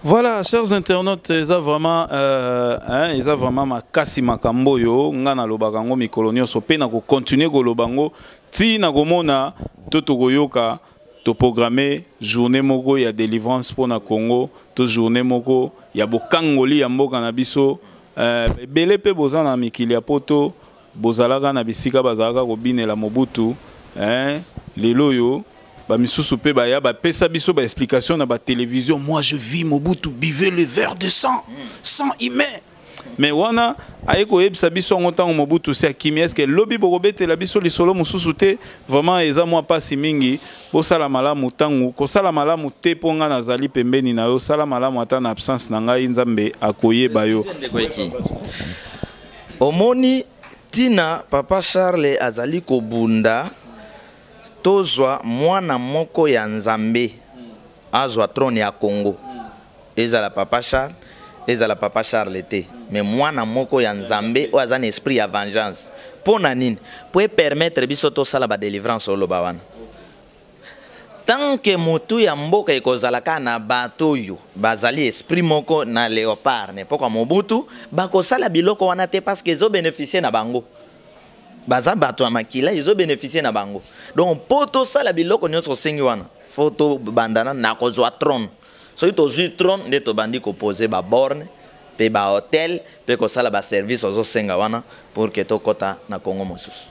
Voilà, chers internautes, eza vraiment hein, eza vraiment makasi makambo oyo nga nalobaka yango mikolo nyonso mpe na kocontinue koloba yango ti na komona to tokoyoka toprogramme journée moko ya délivrance mpo na Congo to journée moko ya bokangoli ya mboka na biso. Ebele mpe boza na mikili ya poto, bozalaka na bisika bazalaka kobinela Mobutu, hein, lelo oyo bamisusu mpe baya bapesa biso baexplication na batélévision: "Moi, je vis Mobutu buvait le verre de sang, sang humain." Mais wana aye koyebisa biso yango ntango Mobutu si akimi. Est-ce lobi bokobetela biso lisolo mosusu te? Vraiment, eza mwa mpasi mingi. Bosala malamu ntango kosala malamu te, mpo ngai nazali pembeni na yo. Sala malamu ata na absence na ngai, Nzambe akoyeba yo. Ndeko Eki, omoni ntina papa Charles azali kobunda, tozwa mwana moko ya Nzambe azwa trône ya Congo. Ezala papa Charles, ezala papa Charles te, mais mwana moko ya Nzambe oyo aza na esprit ya vengeance. Mpo na nini? Mpo epermettre biso tosala badélivrance. Oloba wana, tant que motu ya mboka ekozala kaka na bato oyo bazali esprit moko na léopard na epoka Mobutu, bakosala biloko wana te, parce que ezobénéficie na bango. Baza bato ya makila, ezobénéficie na bango. Donc mpo tosala biloko nyonso osengi wana, fo tobandana na kozwa trône. Soki tozwi trône, nde tobandi kopose baborne mpe bahotel mpe kosala baservice ozosenga wana pour que tokɔta na Kongo mosusu.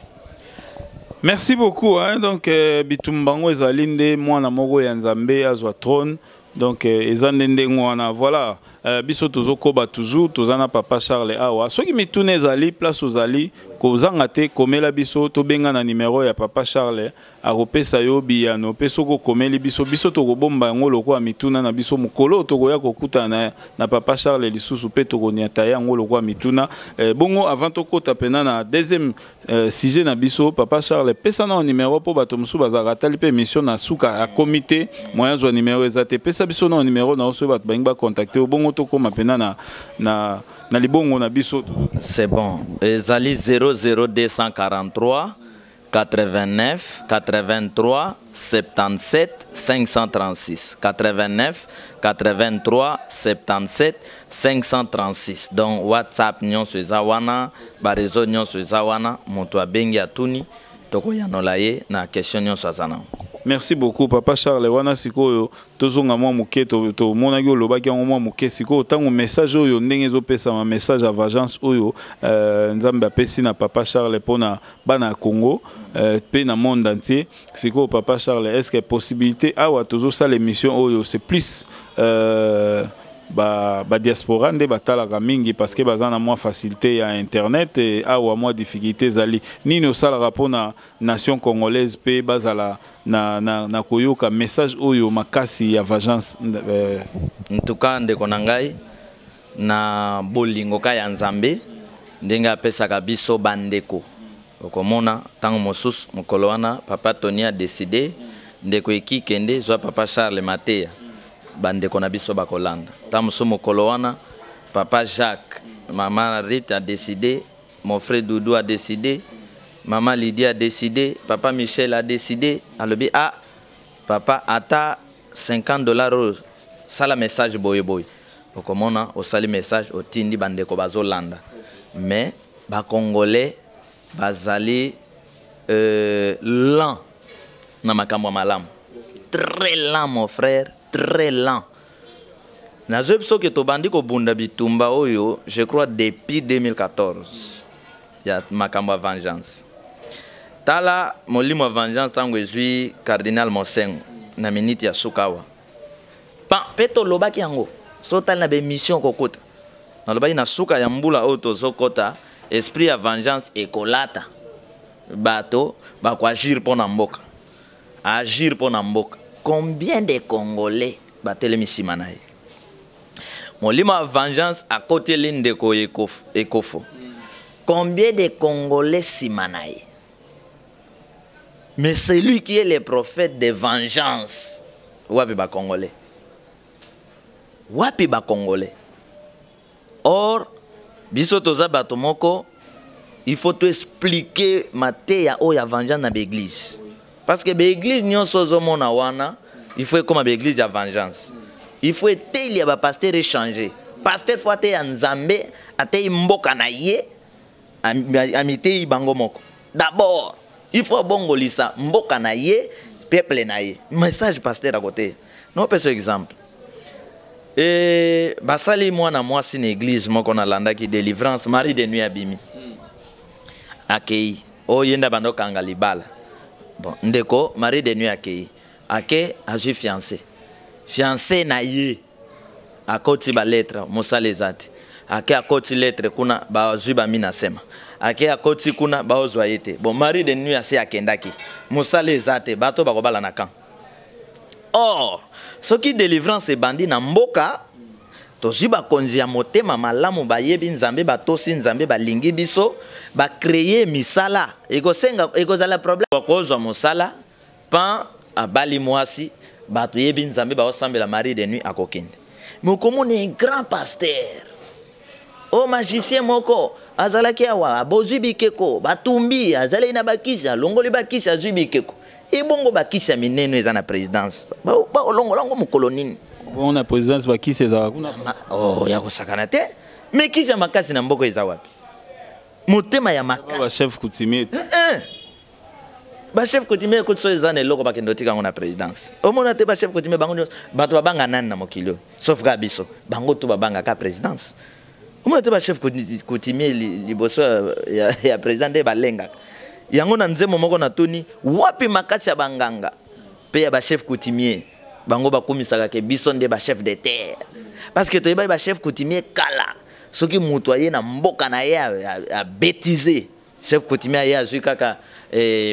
Merci beaucoup, hein. Donc bitumba yango ezali nde mwana moko ya Nzambe azwa trône. Donc eza nde ndenge wana. Voilà, biso tozokoba toujours, toza na papa Charles awa. Soki mituna ezali, place ozali, kozanga te, komela biso, tobenga na nimero ya papa Charles, akopesa yo biyano. Mpe soki okomeli biso, biso tokobomba yango lokola mituna na biso. Mokolo tokoya kokutana na papa Charles lisusu mpe tokoniata yango lokola mituna. Bongo avant tokɔta mpena na deuxième sujet na biso, papa Charles, pesa na nimero mpo bato mosusu bazalaka atali mpe émission na suka, akomi te moyen azwa nimero eza te. Pesa biso na nimero na yo soki bato balingi bacontacte yo. Bongo tokóma mpena na libongo na biso. C'est bon, ezali 00243 89 83 77 536, 89 83 77 536. Donc WhatsApp nyonso eza wana, bareseau nyonso eza wana. Moto abengi, atuni, tokoyanola ye na question nyonso aza nango. Merci beaucoup, papa Charles. Wana sikoyo tozonga mwa moke. Tomonaki olobaki yango mwa moke. Sikoyo ntango message oyo ndenge ezopesama, message ya vengeance oyo Nzambe apesi na papa Charles mpona bana ya Congo mpe na monde entier, sikoyo papa Charles, est ce que possibilité awa tozosala émission oyo, c'est plus badiaspora ba nde batalaka mingi parce que baza na mwa facilité ya internet e awa mwa difficulté ezali nini? Osalaka mpona nation congolaise mpe bazala na koyoka message oyo makasi ya vengeance? En tout cas, ndeko na ngai, na bolingo ka ya Nzambe ndenge apesaka biso bandeko, okomona ntango mosusu mokolo wana papa Tony adécider: "Ndeko Eki, kende zwa papa Charles Mateya." Bandeko na biso bakolanda. Ntango mosusu mokolo wana papa Jacques, mama Rite a décidé, mon frère Doudou a décidé, mama Lydie a décidé, papa Michel a décidé, alobi: "Ah papa, ata 50 $ oyo, sala message boye boye." Okomona osali message, otindi, bandeko bazolanda. Mais bacongolais bazali lent na makambo ya malamu, très lent, mon frère, très lent. Nazoyebi soki tobandi kobunda bitumba oyo, je crois depuis 2014, ya makambo ya vengeance. Tala molimo ya vengeance ntango ezwi cardinal Mosengo na miniti ya suka awa mpe tolobaki yango. So otali na baémission, kokota nalobaki na suka ya mbula oyo tozokɔta, esprit ya vengeance ekolata bato, bakoagir mpo na mboka, agir mpo na mboka. Combien de Congolais batelemi nsima na ye? Molimo ya vengeance akoteli ndeko Ekofo. Combien de Congolais nsima na ye? Mais celui qui est le prophète de vengeance, wapi bacongolais? Wapi bacongolais? Or biso toza bato moko, il faut toexpliquer mateya oyo ya vengeance na baeglise, parce que baeglise nyonso ozomona wana, il faut ekóma baeglise ya vengeance. Il faut eteli ya bapasteur echanger. Pasteur faut ateya Nzambe, ateyi mboka na ye, amiteyi bango moko. D'abord il faut abongolisa mboka na ye, peuple na ye. Message pasteur akoteya, nopesa exemple. E, basali mwana mwasi na église moko, nalandaki délivrance, mari de nuit abimi, akei oyo ye nde abanda okanga libala. Bon, ndeko mari de nuit akei, ake azwi fiancé. Fiancé na ye akoti balettre, mosala eza te. Ake akoti lettre kuna, bazwi bami na sema. Ake akoti kuna, baozwa ye te. Bon, mari de nuit ase akendaki, mosala eza te, bato bakobala na camp. Or soki délivrance ebandi na mboka, tozwi bakonzi ya motema malamu, bayebi Nzambe, batosi Nzambe, balingi biso, bacréer misala, ekosenga ekozala problème bakozwa mosala. Pan abali mwasi, bato yebi Nzambe, baosambela, mari de nuit akokende. Mais okomona un grand pasteur o magicien moko azalaki awa, bozwi bikeko, batumbi, azalaki na bakisi, alongoli bakisi, azwi bikeko. Ebongo bakisi ya minene eza na présidence, baolongola yango mokolo nini? Bongo na présidence bakisi ezalaka kuna? Oh, ya kosakana te. Mais kisi ya makasi na mboka eza wapi? Motema ya makasi. Bachef coutumier. Eh, eh. Bachef coutumier ekuti so eza na eloko, bakende otika yango na présidence. Omona te bachef coutumier bango nyonso, bato babanga nani na mokili oyo sauf kaka biso? Bango to babangaka présidence. Omona te bachef coutumier liboso ya président nde balengaka yango. Na nzembo moko natuni: wapi makasi ya banganga mpe ya bachef coutumier? Bango bakumisaka ke biso nde bachef de terre, parce que toyebaki bachef coutumier kala. Soki moto aye na mboka na ye abêtiser, chef coutumier aye, azwi kaka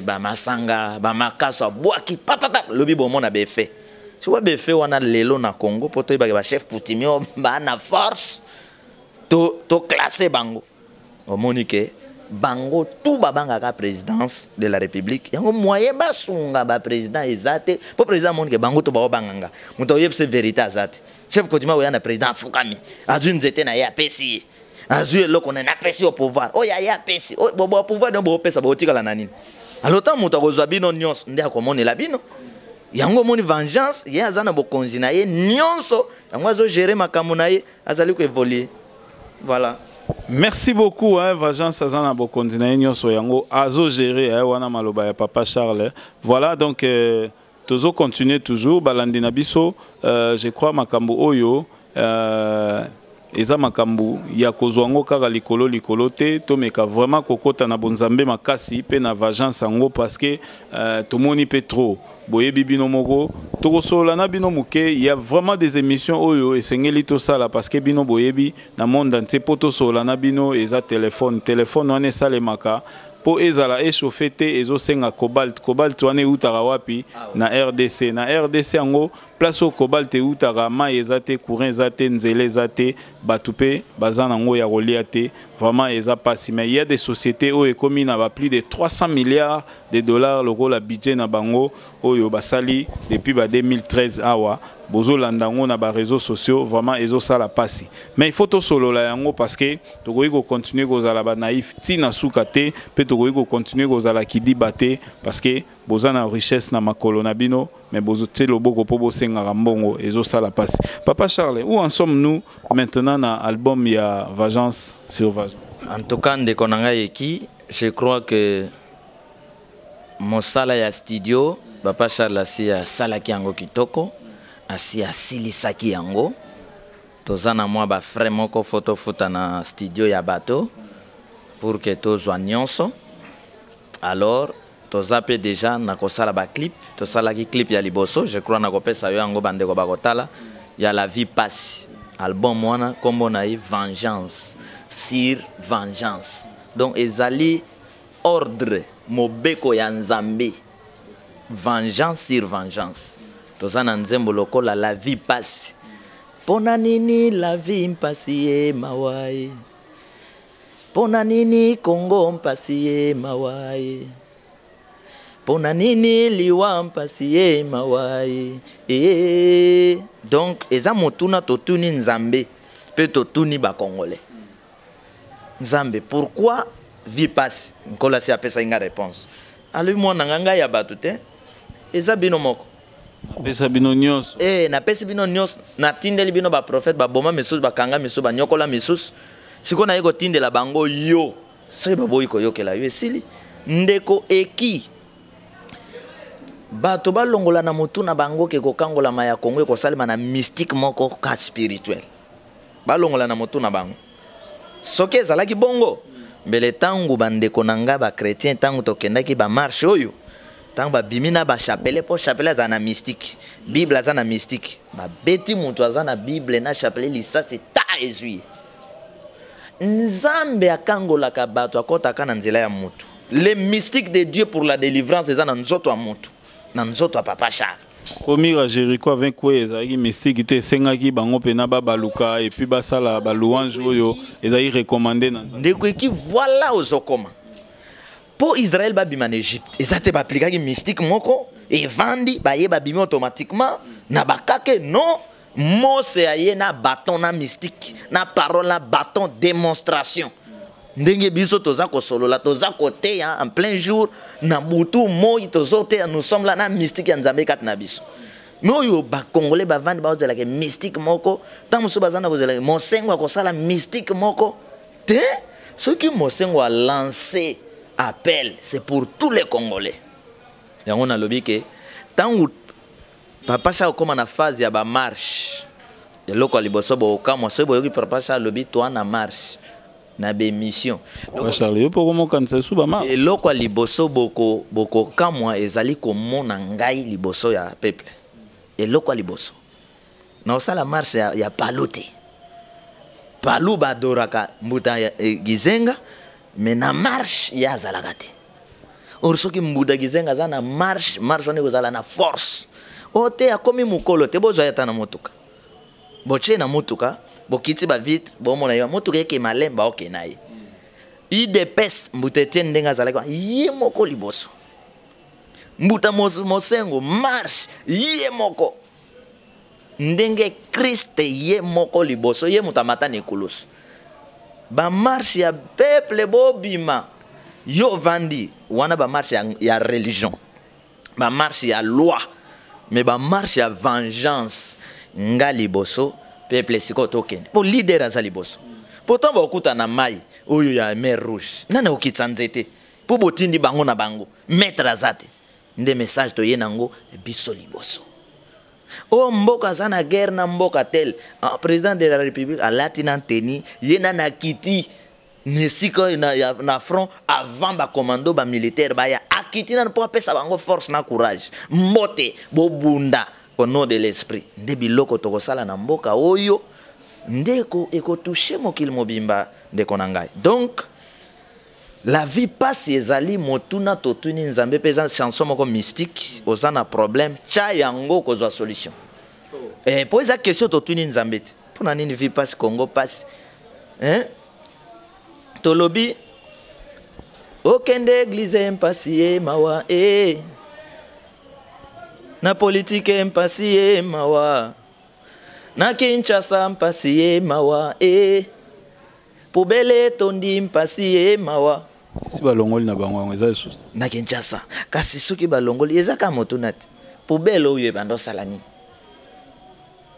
bamasanga, bamakaso, abwaki papapa, lobi bomona befe sikoyo. Befe wana lelo na Congo, mpo toyebaki bachef coutumier oyo baa na force, toclasser bango. Omoni ke bango tu babangaka présidence de la République. Yango moyen basunga baprésident eza te, mpo président amoni ke bango to baobanganga. Moto oyebisa vérité aza te. Chef coutumier oya na président, afukami, azwi nzete na ye, apesi ye, azwi eloko na ye, napesi yo pouvoir oyo aye apesi pouvoir nde boopesa, bootikala na nini? Alors ntango moto akozwa bino nyonso nde akomonela bino yango. Omoni vengeance, ye aza na bokonzi na ye nyonso, yango azogérer makambo na ye, azali koévoluer, voilà. Merci beaucoup, hein. Vengeance aza na bokonzi na ye nyonso, yango azogérer, hein, wana maloba ya papa Charles. Voilà, donc tozo continuer toujours, balandi na biso. Je crois makambo oyo eza makambo ya kozwa yango kaka likolo likolo te. Tomeka vraiment kokɔta na bonzambe makasi mpe na vengeance yango, parce que tomoni mpe trop. Boyebi bino moko, tokosolola na bino moke. Il y a vraiment des émissions oyo esengeli tosala, parce que bino boyebi na monde entier, mpo tosolola na bino eza telefone. Telefone wana esalemaka mpo ezala échauffe te, ezosenga cobalt. Cobalt wana eutaka wapi? Na RDC. Na RDC yango, place oyo cobalt eutaka, mai eza te, courant eza te, nzela eza te, bato mpe baza nango ya kolia te. Vraiment eza mpasi. Mais il y a des sociétés oyo ekomi na ba plus de 300 milliards de dollars lokola budget na bango oyo basali depuis ba 2013. Awa bozolanda yango na baréseaux sociaux, vraiment ezosala mpasi. Mais il faut tosolola yango, parce que tokoki kocontinuer kozala banaïf ntina suka te, mpe tokoki kocontinuer kozala kidiba te, parce que boza na richesse na makolo na bino, mais bozotie loboko mpo bosengaka mbongo, ezosala mpasi. Papa Charles, où en sommes-nous maintenant na album ya Vengeance sur Vengeance? En tout cas, ndeko na ngai eki, je crois que mosala ya studio, papa Charles asi asalaki yango kitoko, asi asilisaki yango. Toza na mwa bafrais moko fo tofuta na studio ya bato pour que tozwa nyonso. Alors toza mpe déjà na kosala baclip. Tosalaki clip ya liboso, je crois nakopesa yo yango, bandeko bakotala, ya La Vie Pasi. Album wana nkombo na ye Vengeance sur Vengeance. Donc ezali ordre, mobeko ya Nzambe, vengeance sur vengeance. Toza na nzembo lokola La Vie Pasi. Mpo na nini la vie mpasi ye mawa ye? Mpo na nini Kongo mpasi ye mawa ye? Mpo na nini liwa mpasi ye mawa ye? E, donc eza motuna totuni Nzambe mpe totuni bacongolais: Nzambe, pourquoi vie pasi? Nkolo asi apesaki nga réponse, alobi: mwana nga, ngai ya bato te, eza bino moko. Napesa bino nyonso. Eh, napesi bino nyonso, natindeli bino baprofete, baboma misusu, bakanga misusu, banyokola misusu. Sikoyo naye kotindela bango yo, soki baboyi koyokela yo, esili. Ndeko eki bato balongola na motu na bango ke kokangolama ya Kongo ekosalema na mystique moko ka spirituel. Balongola na motu na bango. Soki ezalaki bongo, mbele ntango bandeko na ngai bachrétien, ntango tokendaki bamarche oyo, ntango babimi na bachapelet, mpo chapelet azala na mystique, Bible aza na mystique, babeti moto aza na Bible na chapelet, lisasi ta ezwi ye. Nzambe akangolaka bato, akɔtaka na nzela ya motu. Le mystique de Dieu pour la délivrance eza na nzoto ya motu, na nzoto ya papa Charles. Po mur ya Jéricho avec kwe ezalaki mystique te, esengaki bango mpena babaluka et puis basala balouange oyo ezalaki recommandé na Nzambe. Ndeko eki, voilà, ozokoma mpo Israel babima na Egypte, eza te baaplikaki mystique moko evandi, baye babimi automatiquement na bakake. Non, Mose aye na bâton, na mystique, na parole, na bâton, démonstration. Ndenge biso toza kosolola, toza koteya en plein jour, na butu moi tozoteya, nous sommes là na mystique ya Nzambe kati na biso. Me oyo bacongolais bavandi, baozelaka mystique moko, ntango mosusu baza na kozelaka Mosengo akosala mystique moko te. Soki Mosengo alance appel, c'est pour tous les Congolais. Yango nalobi ke ntango papa Charles okóma na phase ya bamarche, eloko ya liboso bokokamwa soki boyoki papa Charles alobi toa na marche na bémission. Papa Charles, yo mpo komokanisa esu bamarche. Eloko ya liboso bokokamwa ezali komona ngai liboso ya peuple. Eloko ya liboso, naosala marche ya Palu te. Palu badoraka mbuta ya Gizenga, mais na marche ye azalaka te. Or soki mbuta Gizenga aza na marche, marche wana ekozala na force. O te, akomi mokolo te, bozwa ye ata na motuka, botie na motuka, bokiti bavitre, bomona ye motuka eke malemba, oke na ye. UDPS, mbuta Etienne ndenge azalaki wana, ye moko liboso. Mbuta Mosengo, marche ye moko, ndenge Kriste ye moko liboso, ye moto amata na ekulusu. Bamarche ya peuple, bobima, yo ovandi wana. Bamarche ya religion, bamarche ya loi, mais bamarche ya vengeance, nga liboso. Peuple, sikoyo tokende, mpo leader aza liboso. Pourtant bakokuta na mai oyo ya mer Rouge, nani akokitisa nzete? Mpo botindi bango na bango, maître aza te. Nde message toye nango, biso liboso. Oyo mboka aza na guerre na mboka tel, ah, président de la République alati na tenue ye na nakiti na esika oyo na front avant bacommando bamilitaire baya, akiti nanu mpo apesa bango force na courage. Mbote, bobunda au nom de l'esprit. Nde biloko tokosala na mboka oyo, ndeko, ekotouche mokili mobimba, ndeko na ngai. Donc la vie pasi ezali motuna totuni Nzambe, mpe eza chanson moko mystique. Oza na problème, tya yango, kozwa solution. Eh, mpo eza question totuni Nzambe te, mpo na nini vie pasi, Congo pasi, eh? Tolobi okende église mpasi ye mawa e, na politike mpasi ye mawa, na Kinshasa mpasi ye mawa e, poubelle etondi mpasi ye mawa. Si balongoli na bango yango, eza lisusu. Na Kinshasa kasi, soki balongoli, eza kaka motuna te. Poubelle oyo ebanda osala nini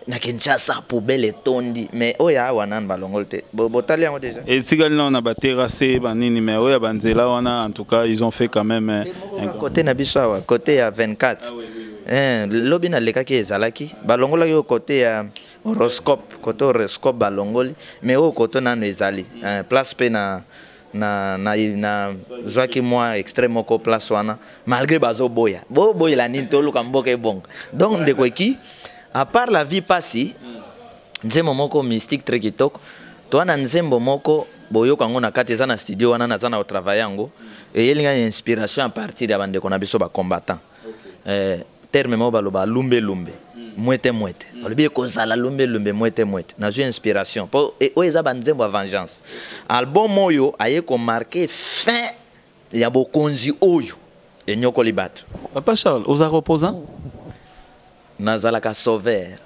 na Kinshasa? Poubelle etondi, mais oyo awa nanu balongoli te. Botali yango déjà? Etikali nao na baterrasse banini, mais oyo ya banzela wana, en tout cas ils ont fait quand même un Côté na biso awa, côté ya 24. Ah, oui. Eh, lobi nalekaki, ezalaki balongolaki oyo côté ya horoscope, côté horoscope balongoli, mais oyo côté nano ezali. Eh, place mpe na zwaki mwa extrait moko place wana, malgré bazoboya. Boboyela nini? Toluka mboka ebonga. Donc ndeko eki, à part la vie pasi, nzembo moko mystique très kitoko, toa na nzembo moko boyoka yango na kati, eza na studio wana, naza na kotravaille yango. Eyeli ngai inspiration à partir ya bandeko na biso bacombattant. Eh, terme moko baloba lumbelumbe, mwete mwete. Balobi ekozala lumbelumbe, mwete mwete. Nazwi inspiration mpo oyo eza banzembo ya vengeance. Album oyo aye komarquer fin ya bokonzi oyo enyokoli bato. Papa Charles, oza reposant? Nazalaka sauveur.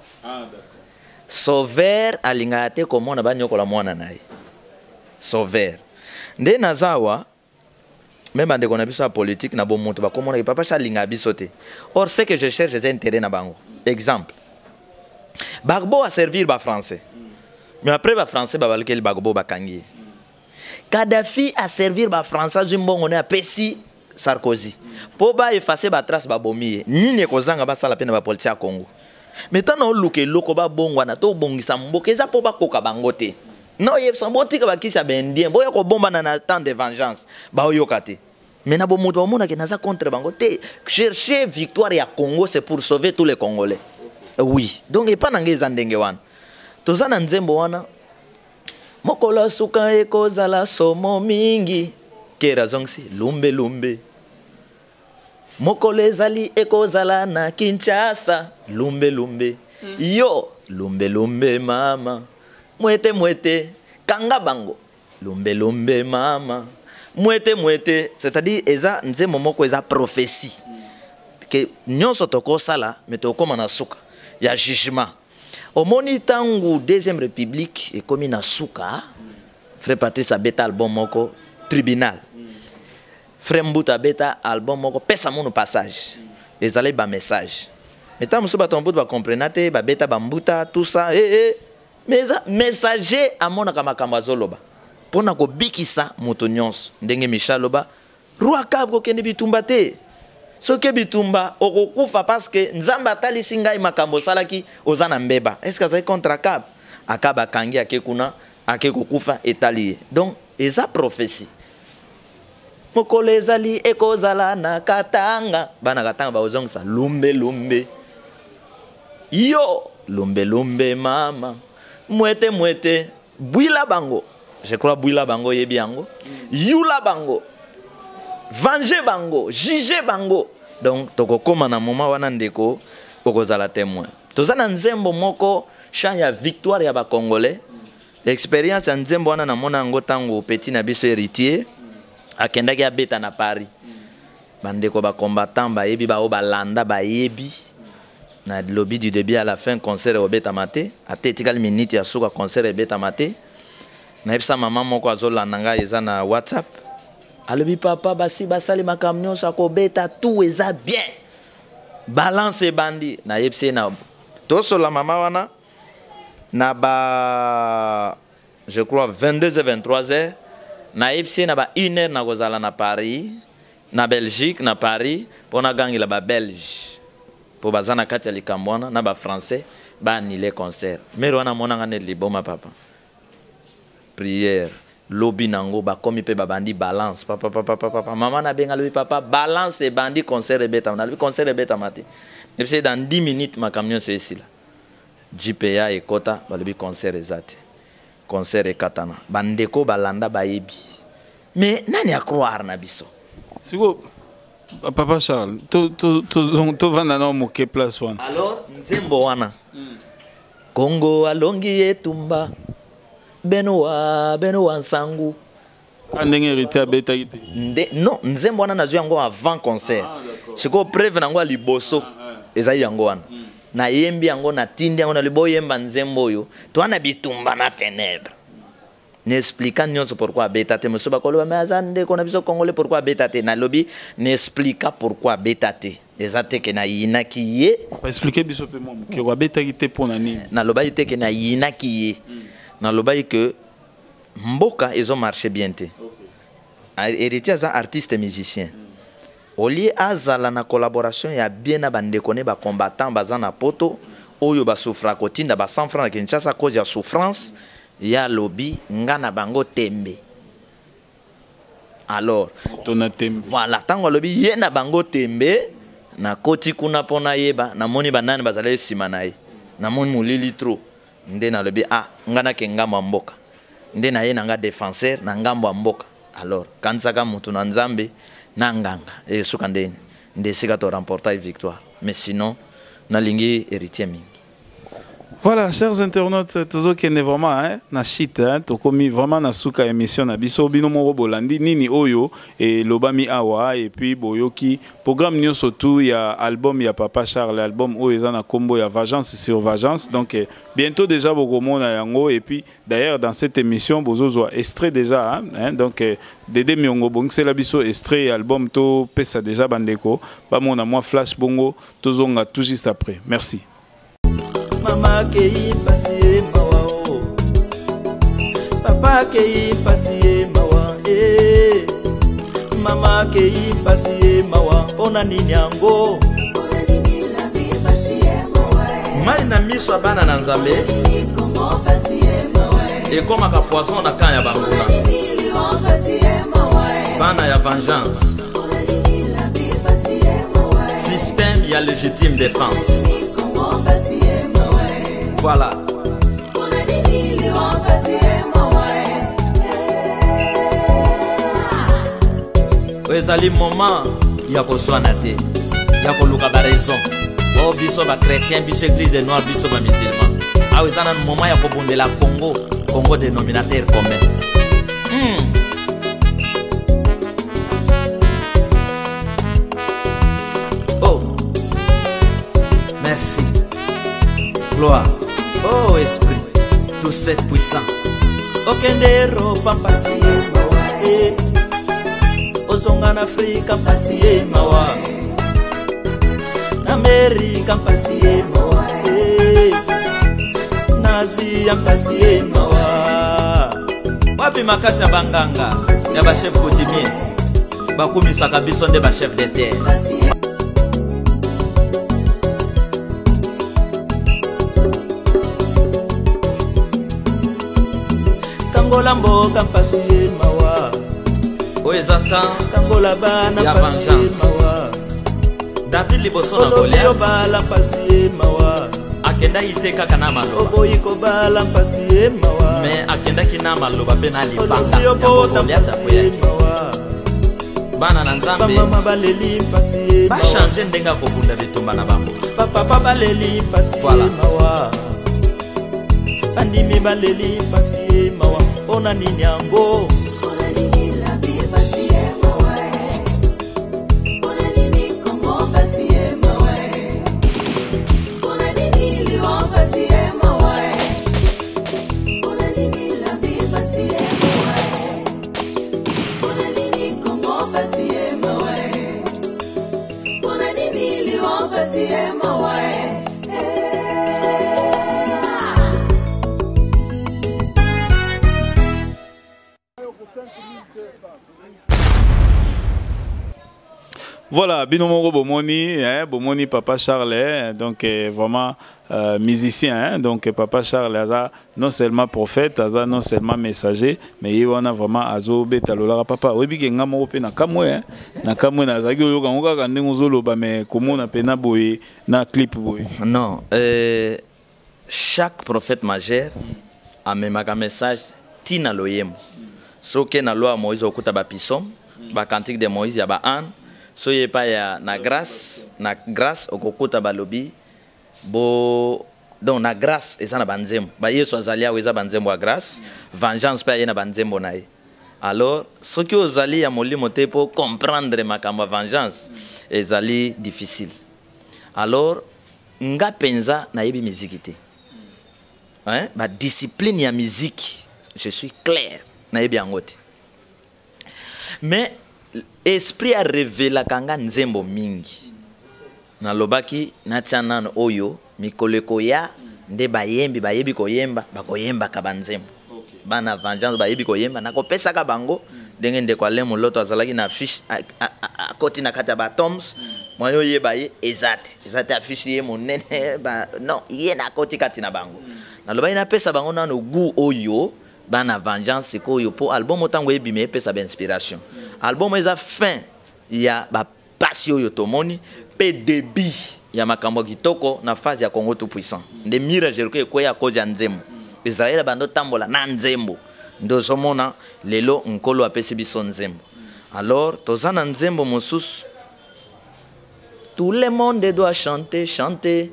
Sauveur alingaka te komona banyokola mwana na ye. Sauveur nde naza awa. Me bandeko na biso ya politique na bomoto bakomonaki papa Charles alingaka biso te. Or ce que je cherche eza intérêt na bango. Exemple, Gbagbo a servir ba Français, mais après ba Français babalukeli Gbagbo, bakangi ye. Kadhafi a servir ba Français, azwi mbongo ne apesi Sarkozy mpo baeffacer batrace, babomi ye. Nini ekozanga basala mpe na bapoliticien ya Congo? Mais ntango oluka eloko babongwana to obongisa mboka, eza mpo bakoka bango te. Na oyebisa botika bakisi ya baindien, boya kobombana na temps de vengeance, baoyoka te. Mais na bomoto bamonake naza contre bango te. Chercher victoire ya Congo, c'est pour sauver tous les Congolais, oui. Donc epa na ngai eza ndenge wana. Toza na nzembo wana: mokolo ya suka ekozala somo mingi. Kera azongisi lumbe lumbe. Mokolo ezali ekozala na Kinshasa lumbe lumbe. Yo lumbe lumbe mama mwete mwete, kanga bango lumbe lumbe mama mwete mwete. C'est-à-dire eza nzembo moko eza prophétie ke nyonso tokosala, me tokóma na suka ya jugement. Omoni, ntango deuxième république ekómi na suka, frère Patrice abeta album moko Tribunal, frère Mbuta abeta album moko Pesa Munu Passage. Ezali bamessage, mais ntango mosusu bato Mbuta bacomprena te, babeta bambuta, tout ça, eh, eh. Mais eza messager, amonaka makambo azoloba mpo na kobikisa moto nyonso. Ndenge Michel aloba, roi Akab kokende bitumba te, soki bitumba okokufa, parce que Nzambe atalisi ngai makambo osalaki, oza na mbeba. Est ce que azali contre Akab? Akab akangi, ake kuna, ake kokufa, etali ye. Donc eza prophétie. Mokolo ezali ekozala na Katanga, bana Katanga bakozongisa lumbe lumbe. Yo lumbe lumbe mama mwete mwete, bwila bango. Je crois bwila bango oyebi yango, yula bango, venger bango, juger bango. Donc tokokóma na moment wana, ndeko, okozala témoin. Toza na nzembo moko, chant ya victoire ya bacongolais. Expérience ya nzembo wana, namona yango ntango petit na biso Héritier akendaki abeta na Paris. Bandeko bacombattant bayebi, bao balanda bayebi. Na lobi du début à la fin, concert ebetama te. Ate etikali minute ya suka, concert ebetama te. Nayebisa mama moko azolanda ngai, eza na WhatsApp, alobi: "Papa, basi basali makambo nyonso, akobeta, tout eza bien, balance ebandi." Nayebisi ye na tosola mama wana na ba, je crois, 22 h 23 heures. Nayebisi ye na ba 1 heure nakozala na Paris, na Belgique, na Paris, mpo nagangela babelge, mpo baza na kati ya likambo wana na bafrançais, baannuler concert. Mère wana amonanga nde liboma. Papa, prière lobi nango bakomi mpe babandi balance. Papa, papa, papa, mama nabenga, alobi: "Papa, balance ebandi, concert ebetama." Nalobi: "Concert ebetama te." Ebisi dans 10 minutes makambo nyonso esila. GPA ekota, balobi concert eza te, concert ekatana. Bandeko balanda bayebi, mais nani acroire na biso? Siko papa Charles, tovanda na moke place wana. Alors nzembo wana: Kongo alongi etumba, benowa benowa nsangu. Ka ndenge Héritier abetaki te? Nde non, nzembo wana nazwi yango avant concert. Sikoyo preuve nango ya liboso ezali yango wana. Nayembi yango, natindi yango, nalobi: "Boyemba nzembo oyo, toa na bitumba na ténèbre." Naexplika nyonso pourquoi abeta te. Mosusu bakoloba: "Me aza ndeko na biso congolais, pourquoi abeta te?" Nalobi, naexplika pourquoi abeta te. Eza te ke nayinaki ye. Baexplike biso mpe mwa moke, abetaki te mpo na nini? Nalobaki te ke nayinaki ye. Nalobaki ke mboka ezomarche bien te. Héritier aza artiste musicien, olie azala na collaboration ya bien na bandeko ne bacombattant baza na poto, oyo basouffra kotinda ba 100 francs na Kinshasa, cause ya souffrance. Ya alobi: "Nga na bango tembe." Alors to na tembe. Voilà, ntango alobi ye na bango tembe, nakoti kuna mpo nayeba. Namoni banani bazali nsima na ye, namoni molili trop. Nde nalobi: "Ah, nga nake ngambo ya mboka." Nde naye na nga défenseur na ngambo ya mboka. Alors kanisaka motu na Nzambe na nganga esuka ndeni nde esika toremporta victoire. Mais sinon nalingi Héritier mingi. Voilà, chers internautes, tozokende vraiment hein, na shit hein, tokomi vraiment na suka émission na biso bino moko bolandi nini oyo et lobami awa et puis boyoki programme nyonso tout ya album ya Papa Charles, album oyo eza na kombo ya Vengeance sur Vengeance. Donc eh, bientôt déjà bokomona yango et puis d'ailleurs dans cette émission bozozwa extrait déjà hein, hein, donc eh, Dede Miongo bongisela biso extrait ya album to pesa déjà bandeko bamona moi flash bongo tozonga tout juste après. Merci. Mama akei mpasi ye mawa o papa akei mpasi ye mawa e mama akei mpasi ye mawa mpona nini yango mai na miso ya bana na nzambe ekomaka poison na camp ya banguna bana ya vengeance système ya légitime défense voilà. Oyo ezali moment ya koswana te, ya koluka baraison o biso bachrétien, biso église noire, biso bamusulman. Awa eza nanu moment ya kobundela Congo, Congo dénominateur commun. Oh, merci, gloire, oh esprit tout cette puissant. Okende Eropa mpasi ye mawa e ozonga na Afrika mpasi ye mawa, na Amerika mpasi ye mawa e na Azia mpasi ye mawa. Wapi makasi ya banganga ya bachef coutumier bakumisaka biso nde bachef de terre? Kangola mboka mpasi ye mawa. Oyo eza temps kangola bana ya mpasi ye vengeance. Mawa. David liboso na olobi Goliath obala mpasi ye mawa. Akendaki te kaka na maloba. Oboyi kobala mpasi ye mawa. Me akendaki na maloba mpe na libanga. Olobi Yango obota Goliath mpasi ye akweyaki. mawa. Bana na nzambe bamama baleli mpasi ye mawa. Bachange ndenge ya kobunda bitumba na bango. Bapapa baleli mpasi ye Voilà. mawa. Bandimi baleli mpasi ye mawa mpona nini yango? Voilà, bino moko bomoni, hein, bomoni Papa Charles, hein, donc vraiment musicien, hein, donc Papa Charles aza non seulement prophète, aza non seulement messager, mais ye wana vraiment azo beta lolaka papa. Oyebi ke nga moko pe na kamwe, hein, na kamwe nazalaki oyoka ngo kaka ndenge ozoloba, mais komona pe na boye na clip boye. Non, chaque prophète majeur amemaka message tina loyembo. Soki na loi ya Moïse okuta bapsaume, bacantique de Moïse ya baane, so ye epai ya na grâce, na grâce okokuta balobi bo donc na grâce eza na banzembo bayesu azali awa, eza banzembo ya grâce. Vengeance mpe aye na banzembo na ye. Alors soki ozali ya molimo te mpo comprendre makambo ya vengeance ezali difficile. Alors nga mpenza nayebi miziki te, hein? Badiscipline ya miziki, je suis clair, nayebi yango te, mais esprit arevelaka nga nzembo mingi. Nalobaki natya nano oyo mikolo ekoya nde bayembi bayebi koyemba bakoyembaka banzembo. Bana vengeance bayebi koyemba, nakopesaka bango ndenge ndeko Alain Moloto azalaki na affiche akoti na kati ya batoms mwa yo oyeba ye eza te, eza te affiche ye monene non, ye nakoti kati na bango. Nalobaki napesa bango nano goût oyo bana vengeance sikoyo mpo album ntango ebima epesa bainspiration. Album eza fin ya bapasi oyo tomoni mpe début ya makambo ya kitoko na phase ya Congo tout puissant. Nde mur ya Jericho ekweya à cause ya nzembo. Israele bando tambola na nzembo, nde ozomona lelo Nkolo apesi biso nzembo. Alors toza na nzembo mosusu: tout le monde doit chanter, chanter,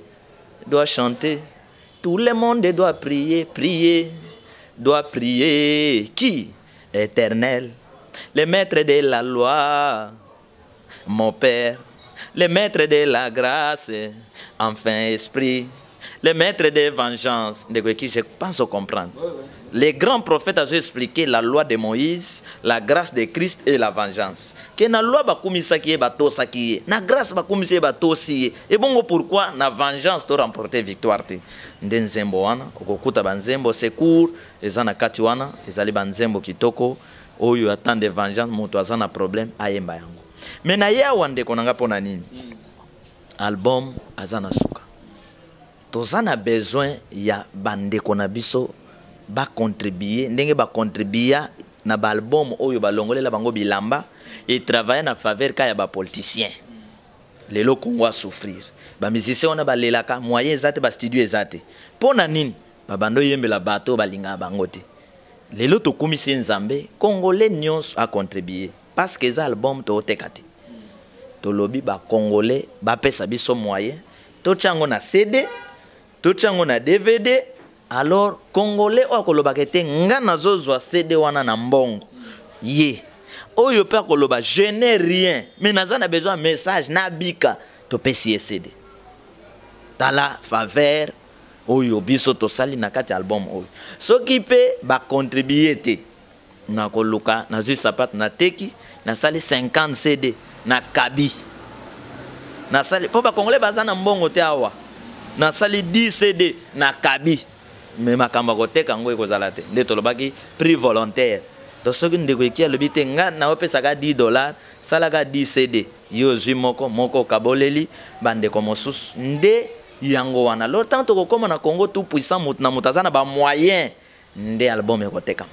doit chanter. Tout le monde doit prier, prier, doit prier. Qui? Éternel, le maître de la loi, mon Père, le maître de la grâce, enfin esprit, le maître de vengeance. Ndeko eki, je pense comprendre. Les grands prophètes ont expliqué la loi de Moïse, la grâce de Christ et la vengeance. Ke na loi bakumisaki ye, batosaki ye, na grâce bakumisi ye, batosi ye. Ebongo pourquoi na vengeance to remporter victoire te? Nde nzembo wana okokuta banzembo secours eza na kati wana, ezali banzembo kitoko oyo ya temps de vengeance, moto aza na problème ayemba yango. Mais na ye awa, ndeko na nga, mpo na nini album aza na suka? Toza na besoin ya bandeko na biso bacontribue ndenge bacontribua na baalbum oyo balongolela bango bilamba etravaille na faveur ka ya bapoliticien. Lelo Congo asouffrir, bamusicien wana balelaka, moyen eza te, bastudio eza te. Mpo na nini babanda oyembela bato oyo balingaka bango te? Lelo tokumisi Nzambe, Congolais nyonso acontribue, parce que eza album tooteka te. Tolobi bacongolais bapesa biso moyen, totya yango na CD, totya yango na DVD. Alors Congolais oyo akolobaka ete nga nazozwa CD wana na mbongo ye, oyo mpe akoloba je n'ai rien mais naza na besoin ya message nabika, topesi ye CD. Tala faveur oyo biso tosali na kati ya album oyo. Soki mpe bacontribue te, nakoluka, nazwi sapate, nateki, nasali 50 CD na kabi, nasali mpo bakongolais baza na mbongo te. Awa nasali 10 CD na kabi, mais makambo ya koteka yango ekozala te. Nde tolobaki prix volontaire. Donc soki ndeko eki alobi te nga naopesaka 10 $, salaka 10 CD, yo ozwi moko moko, okaboleli bandeko mosusu. Nde yango wana, lors ntango tokokóma na Congo tout puissant, moto na moto aza na bamoyen, nde album ekotekama.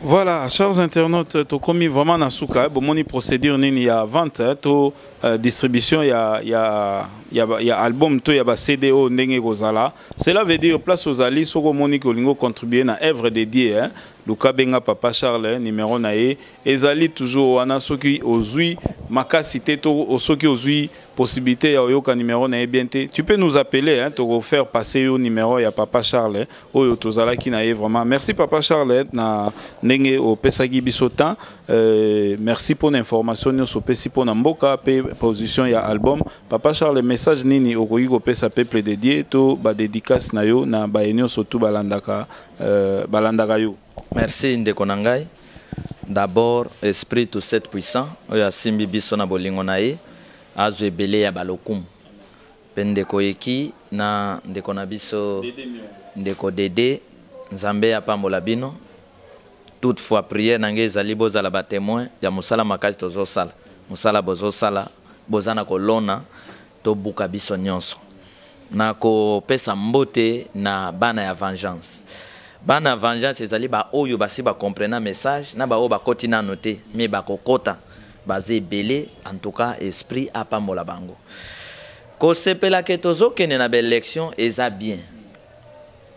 Voilà, chers internautes, tokomi vraiment na suka. Bomoni procédure nini ya vente to distribution ya album to ya ba CD o ndenge kozala. Cela veut dire, place ozali, soko moni kolingo contribuer na œuvre dédiée, hein. Luka, benga papa Charles, numéro na ye ezali toujours wana. Soki ozui makasi te to soki ozui possibilité ya oyoka numéro na ye bien te, tu peux nous appeler, hein, to faire passer yo numéro ya papa Charles oyo tozalaki na ye. Vraiment merci, papa Charles, na ndenge opesaki biso temps. Merci pour l'information nyonso opesi mpo na mboka mpe position ya album. Papa Charles, message nini okoki kopesa peuple dédié to badédicace na yo na baye nyonso tu balandaka yo? Merci, ndeko na ngai. D'abord, esprit tout sept puissant oyo asimbi biso na bolingo na ye azwa ebele ya balokumu. Mpe ndeko eki na ndeko na biso, ndeko Dede, Nzambe apambola bino. Toutefois, prière na ngai ezali bozala batémoin ya mosala makasi tozosala. Mosala bozosala, boza na kolona, tobuka biso nyonso. Na kopesa mbote na bana ya vengeance. Bana ya vengeance ezali baoyo basi bacomprena message, na baoyo bakoti nano te mais bakokota, baza ebele. En tout cas, esprit apambola bango. Kosepelaka tozokende na baélection eza bien,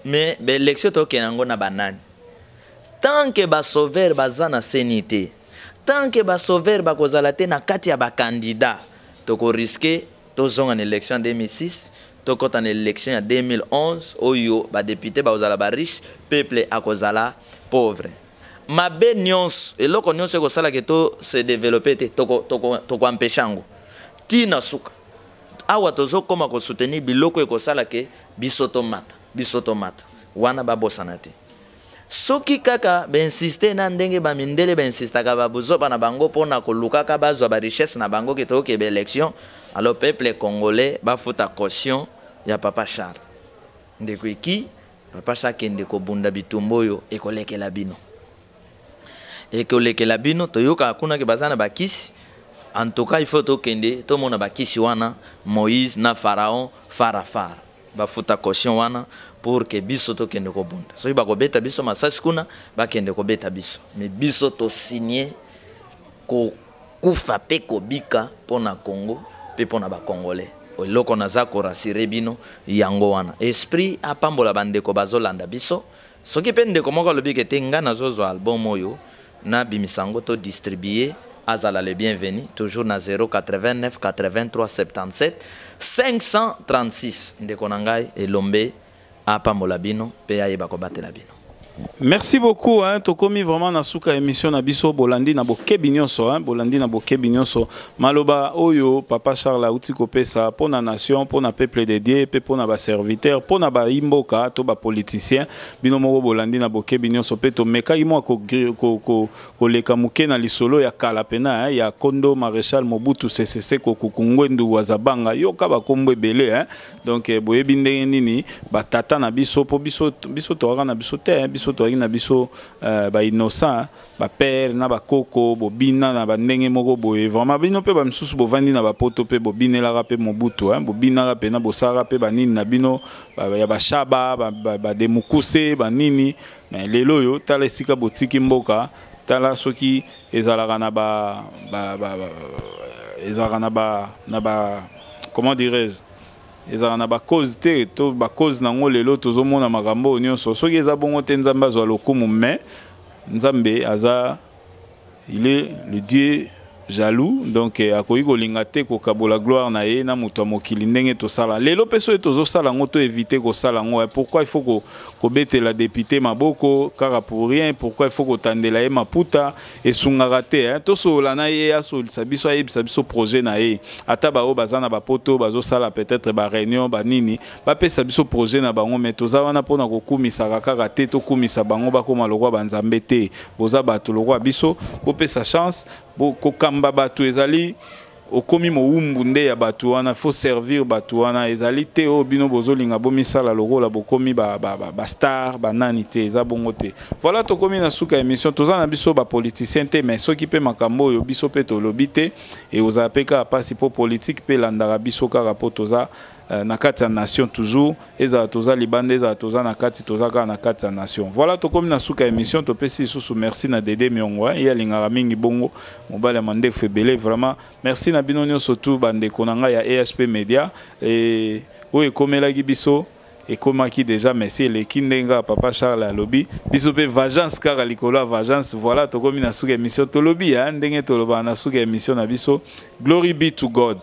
mais baélection tokende yango na banani tant que basauveur baza na CENI te? Tant que basauveur bakozala te na kati ya bacandidat, tokorisquer tozonga na élection ya 2006, tokɔta na élection ya 2011 oyo badéputé bakozala bariche, peuple akozala pauvre. Mabe nyonso, eloko nyonso ekosalaka to se développer te, tokoempêcher yango ntina suka. Awa tozokóma kosoutenir biloko ekosala ke biso tomata, biso tomata wana, babosana te. Soki kaka bainsiste na ndenge bamindele bainsistaka, babuzoba na bango mpona kolukaka bazwa barichesse na bango, ke tokokeba élection, alors peuple congolais bafuta caution ya papa Charles. Ndeko eki, papa Charles akende kobunda bitumba oyo ekolekela bino, ekolekela bino. Toyokaka kuna ke baza na bakisi. En tout cas, il faut tokende tomona bakisi wana, Moïse na Pharaon farafara. Bafuta caution wana pour ke biso tokende kobunda. Soki bakobeta biso masasi kuna, bakende kobeta biso, mais biso tosigne kokufa mpe kobika mpo na Congo mpe mpo na bacongolais. Eloko naza korassurer bino yango wana. Esprit apambola bandeko bazolanda biso. Soki mpe ndeko moko alobi ke te, ngai nazozwa album oyo, nabimisa yango to distribue, azala le bienvenu toujours na 089 83 77 536. Ndeko na ngai Elombe. Apambola bino mpe ayeba kobatela bino. Merci beaucoup hein. Tokomi vraiment na suka émission na biso. Bolandi na bokebi nyonso hein, bolandi na bokebi nyonso maloba oyo papa Charles auti kopesa pona nation, pona peuple de Dieu pe pona ba serviteur, pona ba imboka to ba politicien. Bino moko bolandi na bokebi nyonso pe tomekaki mwa koleka ko, ko, ko moke na lisolo ya kala pena hein, ya Kondo Maréchal Mobutu Sese Seko Kuku Ngbendu Wazabanga. Yoka bakombo ebele hein. Donc eh, boyebi ndenge nini batata na biso, mpo biso, biso toyaka na biso te, biso toyaki na biso bainnocent, bapère na bakoko bobina na bandenge moko boye. Vraiment, bino mpe bamisusu bovandi na bapoto mpe bobinelaka mpe Mobutu, hein, bobinaka mpe na bosalaka mpe banini na bino ya bashaba, bademukuse, banini. Mais lelo oyo, tala esika botiki mboka. Tala soki ezalaka na ba, ba, ba, ba ezalaka na ba, comment dirais-je, ezalaka na bacause te to bacause nango. Lelo tozomona makambo oyo nyonso. Soki eza bongo te, Nzambe azwa lokumu. Mais Nzambe aza, il est le Dieu jaloux, donc akoki kolinga te kokabola gloire na ye na moto ya mokili. Ndenge tosala lelo mpe soki tozosala yango, to éviter kosala yango. Pourquoi il faut kobetela député maboko kaka pour rien? Pourquoi il faut kotandela ye maputa? Esungaka te. Tosolola na ye, asolisa biso, ayebisa biso projet na ye. Ata baoyo baza na bapoto, bazosala peut-être baréunion banini, bapesa biso projet na bango. Mais toza wana mpona kokumisaka kaka te, tokumisa bango bakóma lokwa banzambe te. Boza bato lokwa biso, bopesa chance kokamba bato. Ezali okomi mowumbu nde ya bato wana, faut servir bato wana. Ezali te oyo bino bozolinga bomisala lokola bokomi bastar, ba banani te. Eza bongo te. Voilà, tokomi na suka émission. Toza na biso bapoliticien te, mais soki mpe makambo oyo biso mpe tolobi te, ekozala mpe kaka mpasi, mpo politike mpe elandaka biso kaka, mpo toza na kati ya nation toujours. Ezala toza libanda, ezala toza na kati, toza kaka na kati ya nation. Voilà, tokomi na suka émission. Topesi lisusu merci na Dede Miongo, ye alingaka mingi bongo mobali ya mandefu ebele. Vraiment merci na bino nyonso tu, bandeko na ngai ya EHP Media. E oyo ekomelaki biso ekomaki déjà, merci, eleki. Ndenge kaka papa Charles alobi, biso mpe vengeance kaka likolo ya vengeance. Voilà, tokomi na suka émission. Tolobi ya ndenge tolobaka na suka émission na biso: glory be to God.